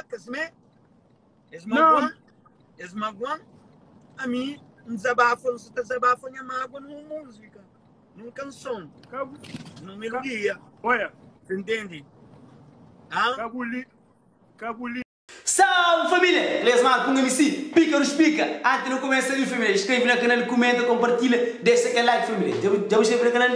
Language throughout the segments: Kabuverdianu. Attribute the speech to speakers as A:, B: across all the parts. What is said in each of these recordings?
A: ka simé? Es
B: Não.
A: magoa-m, es magoa-m, ami N dizabafa, N sa ta dizabafa nha mágua num múzika, num kanson,
B: Ka bu,
A: num
B: ka,
A: melodia.
B: olha,
A: Você entende? Hã?
B: ka bu li, ka bu li.
C: Salve família! Clesmar ku MC Pika nos Pika! Antes nu kumesa li família, inskreve na kanal, kumenta, kompartilha, dexa kel like família. Dja bu dja bu inskreve na kanal?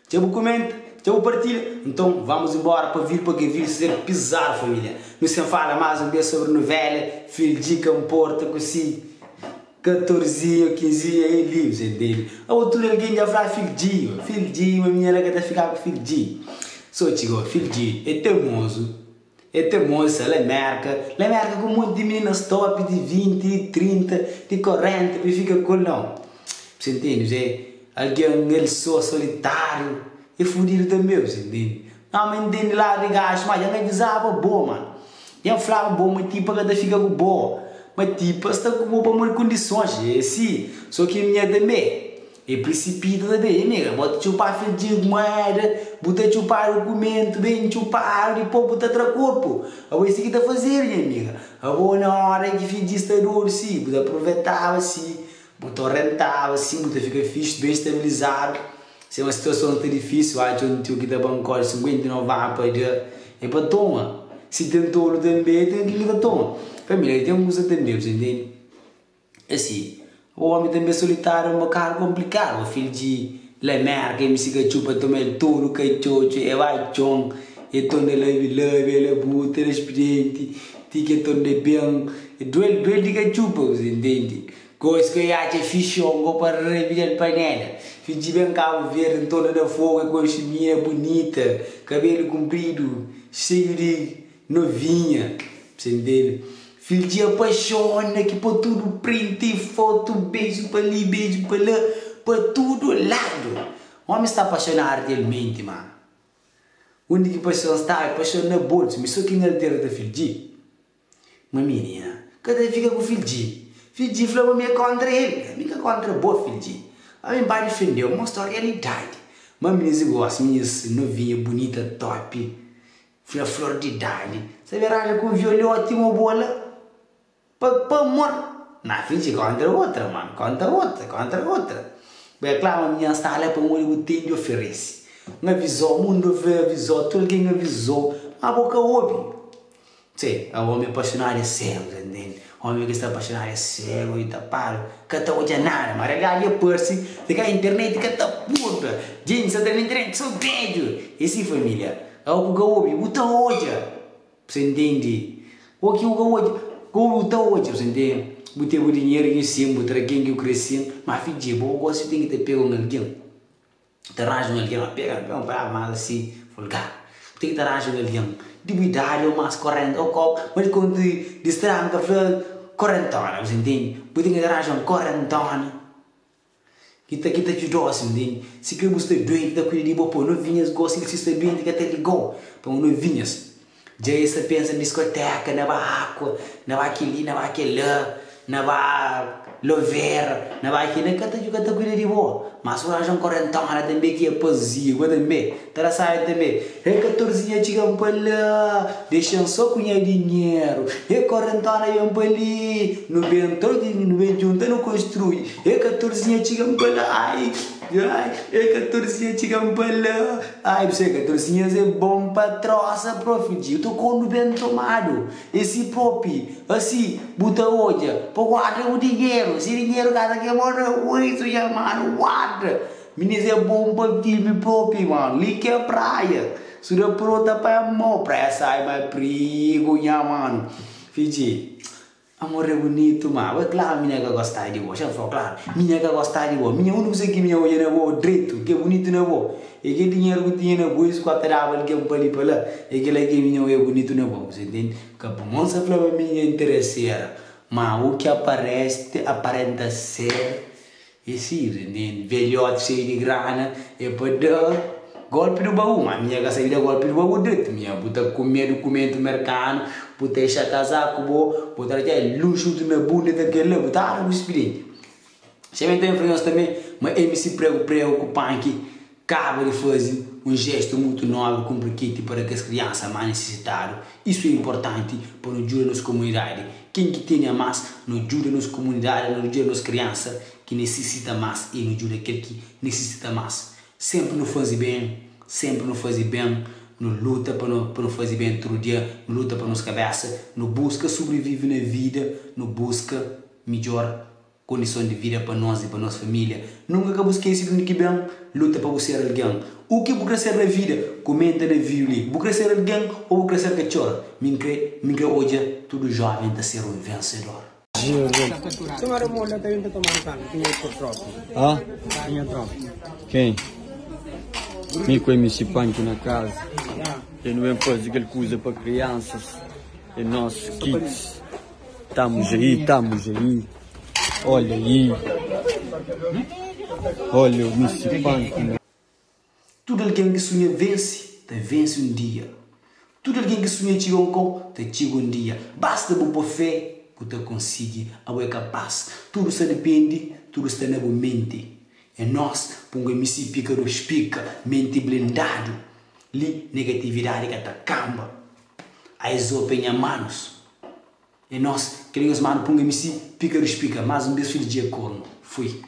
C: Dja bu kumenta? Dja bu partilha? Nton vamos embora pa vir pa ke vir ser pizadu família. Nu sen fala más un bes sobri novela Fil di ka nporta ku si katorzinho kinzinho é li bu entende? Abo tudu algen dja fla Fil di, Fil di ma minha la ka ta fika ku Fil di. So txiga Fil di é temozu. É temozu sta la Merka, la Merka ku monti di mininas top di 20, di 30, di 40 pa fika ku el nau. Bu ntende? Zé, algen el so solitáriu é fudidu tanbe, bu ntende? Nau, ma N ntende ladu di gaxu, ma dja N avizaba bo ma, dja N flaba bo ma tipa ka ta fika ku bo, ma tipa sta ku bo pamodi kondisons, é si, so ki minha tanbe. E prisipita ta ben, nega, bo ta txupá fidji mueda, bu ta txupá dukumentu ben txupadu, dipôs bu ta tra korpu. Abo é si ki ta fazedu, nha amiga. Abo na óra ki fidji sta dodu si, bu ta aprovetaba si, bu ta orientaba si, bu ta fika fixi, ben stabilizadu. Si uma situason sta difísil, atxa un tiu ki ta bankó di 59 anu pa da, é pa toma. Si ten tolu tanbe, ten kel ki ta toma. Família, ten kuza tanbe, bu ta intende? É si, omi tanbe solitáriu é un bokadu konplikadu, fidju di la Merka, MC Katxupa toma el tudu katxotxu, e bai txon, e torna labi-labi, e labuta na spidenti, ti ki e torna ben, e duel, duel di katxupa, bu sa ntende? Gosi ku e atxa fixon go pa rabida-l panela, fidju di ben Kabu Verdi, N torna na fogu, e konxe minina bunita, kabelu kunpridu, xeiu di Novinha, você entende? Filho de apaixona que pô tudo print, foto, beijo pa li, beijo pa lá, pa tudo lado. Homem está apaixonado realmente, mano. Onde que paixão está? Paixão na bolso. Mas só quem altera da filho de. Uma menina, cada fica com filho de. Filho de fla ma mi é contra ele. Mi ka contra bo, filho de. A mim vai defender, mostra a realidade. Mas meninas gostam, meninas novinha, bonita, top. Fla flor di idadi. Sabe ranja ku violoti mo bola pa pa amor. Na finji kontra otra man, kontra otra, kontra otra. Bu é kla ma mi nha sta la pamodi bu ten di oferese. N avizou, mundu avizou, tudu algen avizou, ma bo ka obi. Se, a omi apaixonadu é segu, ta ntende? Omi ki sta apaixonadu é segu i tapadu, ka ta odja nada. Ma realidadi dja parse, di ka internet ka ta purda. Jintis sa ta na internet so bedju. E si familia, abo ku ka obi, bu ta odja. Bu sa ntende? O ki bu ka odja, ka obi bu ta odja, bu sa ntende? Bu ten bu dinheru ki sin, bu tra ken ki bu kre sin, ma fidji, bo gosi ten ki ta pega un algin. Ta ranja un algen, pega, pega un palavra más asi vulgar. Bu ten ki ta ranja un algen di bu idadi ô más 40 ô ko, ma di konta di strada nu ta fla korentona, bu ta intende? Bu ten ki ta ranja un korentona ki ta ki ta djudau asin, bu ntende? Si kre bu sta duenti ta kuida di bo, pô novinhas gosi si sta duenti ka ta ligau pa un novinhas. Dja es ta pensa na diskoteka, na ba akua, na ba kel-li, na ba kel-la, na ba lovera, na ba kel-la. Ka ta ka ta kuida di bo. Má si bu ranja un korentona tanbe ki é pazigua tanbe, ta da sábi tanbe. Ei katorzinha txiga-m pa la, dexa-m so ku nha dinheru. Ei korentona ben pa li, nu ben todi, nu ben djunta nu konstrui. Ei katorzinha txiga-m pa la, ai, ai, ei katorzinha txiga-m pa la. Ai bu sai 14 nhas é bom pa trosa propi dji ta kondu ben tomadu é si propi asi bu ta odja pa guarda bu dinheru si dinheru ka ta kebau na uisu dja manu guarda minis é bom pa filmi propi manu li ke praia su da prota pa mau praia sai ma prigu nha manu fidji. Amor é bunitu, ma bo é klaru minha ka gosta di bo. Xa fla, klaru, minha ka gosta di bo. Minha uniku kusa ki minha odja na bo dretu, ki é bunitu na bo, é kel dinheru ku tinha na bo, isu ku ta daba algen pa li pa la, é kila ki minha odja bunitu na bo. Bu sa ntende? Ka pa mon sa fla ma minha interesera, ma u ki apareste, aparenta ser. E si, velhoti xeiu di grana e pa da golpi di baú, ma minha ka sabi da golpi di baú dretu, minha bu ta kume dukumentu merkanu, bu ta ixa kazaku bo, bu ta da luxu na bunda ta kel la, bu ta ada bu spirienti. Xavier ta infra nhos tanbe ma MC Prego Prego ku Panki. kaba di faze un jestu mutu nobri kunpra kit pa da kes kriansa más nisisitadu. Isu é inportanti pa nu djuda nos komunidadi. Ken ki tene a más, nu djuda nos komunidadi, nu djuda nos kriansa ki nisisita más i nu djuda kel ki nisisita más. Senpri nu faze ben, senpri nu faze ben, nu luta pa nu pa nu faze ben tudu dia, nu luta pa nos kabesa, nu buska sobrivive na vida, nu buska midjor kondison di vida pa nos i pa nos familia. Nunka ka bu skese di undi ki ben, luta pa bu ser algen. U ki bu kre ser na vida? Kumenta na video li. Bu kre ser algen o bu kre ser katxor? Mi nkre, mi nkre odja tudu joven ta ser un vensedor.
D: Ah? Quem? Mi ku MC Punk na casa. E nu ben faze kel kuza pa crianças e nós kids. Estamos aí, estamos aí. Olha aí. Olha o MC Punk.
C: Tudu algen ki sunha vense, ta vense un dia. Tudu algen ki sunha txiga un kau, ta txiga un dia. Basta bu pô fé, bu ta konsigi. Abo é kapás. Tudu sta dipende, tudu sta na bu menti. É nos, punga MC pika dos pika, menti blindadu. Li negatividadi ka ta kanba. Eyes open nha manos. É nos, kel nhos manu punga MC pika dos pika. Más un bes fidju dje kornu. Fui.